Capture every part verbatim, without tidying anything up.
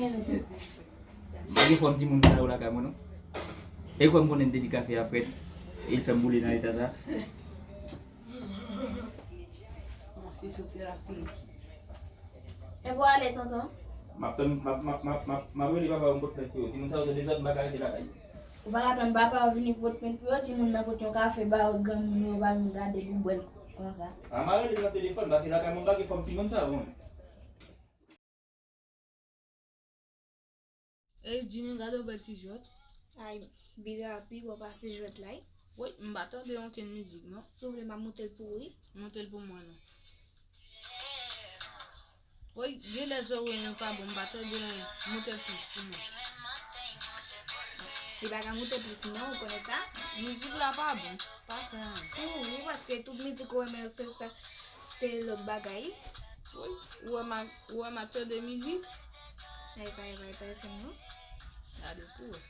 M pa gen fòm timoun sa yo lakay mwen non. E kwè m konnen m te di kafe a frèt. E l fè m boule nan eta sa. Bon, se sou tè la fini. E pou ale, tonton? M ap tann, m ap, m ap, m ap, m ap, m ap rele papa m pot plent pou yo. Timoun sa yo se dezòd, m pa ka rete lakay yo. Ou pa ka tann papa w vini pot plent pou yo, timoun nan pot yon kafe ba yo, granmoun yo pa vin gade pou bwè l konsa. A, m a rele nan telefòn, paske lakay mwen m pa gen fòm timoun sa yo, mwen. Ey, Jimmy, gade yon bèl ti jwèt. Ay, Biga pi bon pase jwèt la, wi. Woy, m pa tande okenn mizik, non. Si w vle, m a moute l pou ou, wi. Moute l pou mwen, non. Woy, genlè zòrèy mwen pa bon, m pa tande anyen. Moute l plis pou mwen. Li pa ka moute plis, non, ou konnen sa? Mizik la pa bon, pa fè anyen. Pou ou, wi, paske tout mizik ou renmen yo, se sa. Se lòt bagay. Wi, ou wè m a, ou wè m a tande mizik. Ay, pa, pa, pa, se nou. Gade pou wè.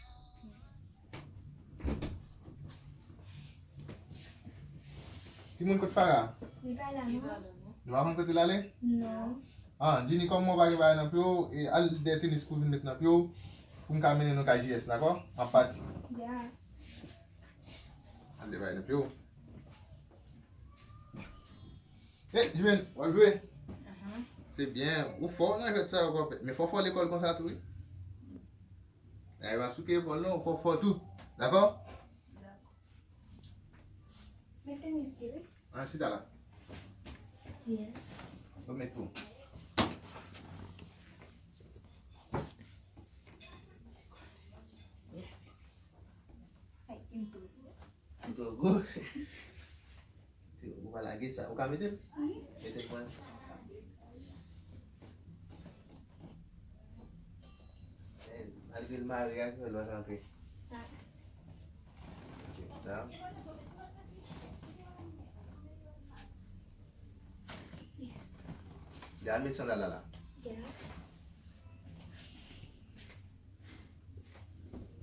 Timoun, kote Farah? Li pa la, non. Nou pa konn kote l ale? Non. Ah, Jini, kòm mwen pa gen bagay nan pye w, e al dèyè tenis pou vin met nan pye w, pou m ka mennen nou kay J S, dakò? M ap pati. Ya. Al dèyè bagay nan pye w. Hey, Jiven, w ap jwe? Ahan. Se byen, ou fò nan jwèt sa yo, konpè. Men fò fò lekòl konsa tou, wi. Ay, pa souke epòl non, fò fò tou. Dakò? Dakò. Mete mizik, wi. An, chita la. Yes. Ou met pou. Ay, intro. Intro gwo. Ou pa lage sa. Ou ka mete l? Wi. Mete l pou mwen. Eh, malgre l mare ak mwen, l pa ka antre. Ah. Ok, sa. Yes. Deja met sandal la la. Yeah.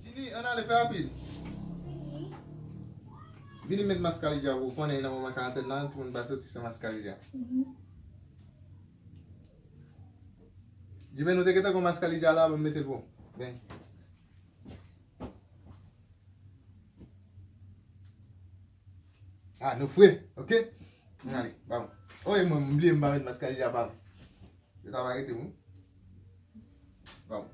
Jini, ann ale, fè rapid. Vini. Vini met mascarilla pou ou konnen nan moman karantèn nan, timoun pa soti san mascarilla. Mhm. Jiven, nou te gentan gon mascarilla la, ban m mete l pou ou. Vin. Ah, nou fre, ok? Ann ale, ba m. Oh, e mwen, m bliye m pa met mascarilla pa m. Yo ta va rete, wi. Ba m.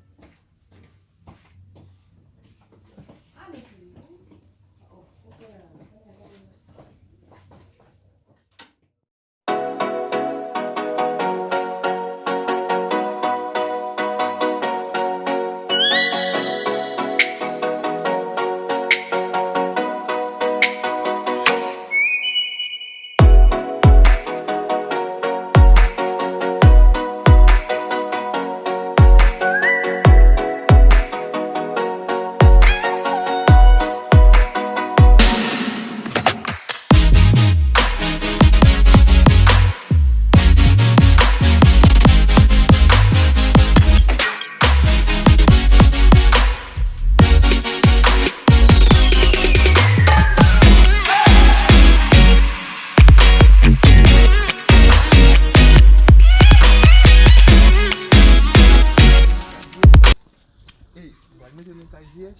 Ey, ou pral mete nou kay J S?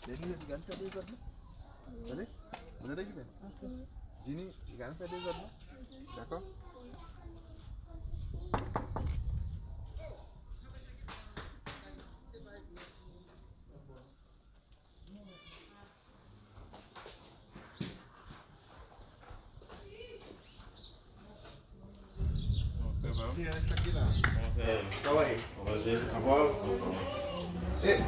Lè nou leve, gad fè dezòd non. Tande? Ou tande, Jiven? Jini, gad fè dezòd non. Dakò? Sa va ye? Anpòl? Eh,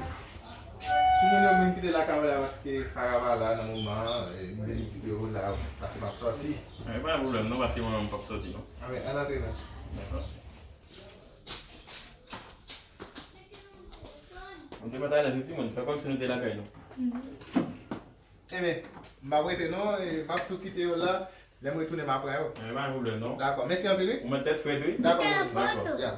timoun yo menm kite lakay la paske Farah pa la nan moman an, eh, m vin kite yo la, paske m ap sòti. Eh, pa gen pwoblèm non, paske mwen menm m p ap sòti non. Anben, ann antre non. Dakò. Nou te mèt alèz wi timoun, fè kòmsi nou te lakay nou. Enben, m p ap rete non, e m ap tou kite yo la, lè m retounen m ap pran yo. Enben, pa gen pwoblèm non. Dakò, mèsi anpil wi. Ou mèt tèt frèt wi. Dakò, mèt. Dakò. Ya.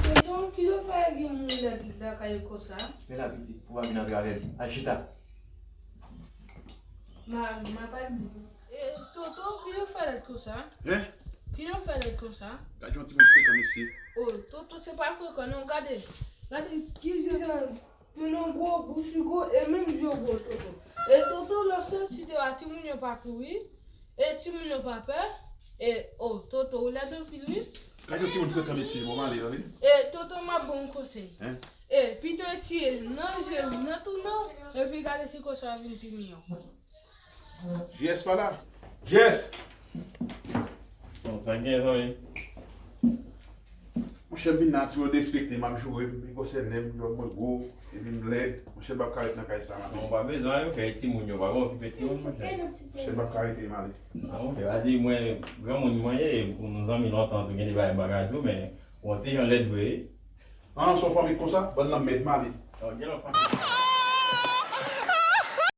Tonton, ki zafè gen moun lèd lakay ou konsa? Men la pitit, pou pa vin antre avè m. Al chita. Ma, ma pa di. E, Toto, ki jan w fè lèd konsa? Hein? Ki jan w fè lèd konsa? Gade yon timoun frekan, mesye. O, Toto, se pa frekan, non, gade. Gade ki jan, te nan gwo bouch li gwo, e menm je w gwo, Toto. E, Toto, lè w santi dewa, timoun yo pa kouri, e timoun yo pa pè. E, o, Toto, ou lèd anpil, wi. Gade yon timoun frekan, mesye, bon, m ale, tande. E, Toto, m ap ba w yon konsèy. Hein? E, pito w tiye nan je w, nan tou non, epi gade si konsa w vin pi miyò. J S pa la. J S! Bon, sa gen, zanmi? Monchè, m vin nan ti yo despekte, m ap joure, m, e gwosè nèg m, mwen gwo, epi m lèd. Monchè, m p ap ka ret nan kay sa, m ap. Non, pa bezwen, yo, kay timoun yo, pa gen okipe timoun, monchè. Monchè, m p ap ka rete, m ale. Non, monchè, pa di mwen, granmoun mwen ye, nou zanmi lontan, tou gen de bagay m pa ka di w, men, bon, ti jan lèd vre. An, se yon fanmi konsa, bann nan mèd, m ale. Bon, gen lòt fanmi.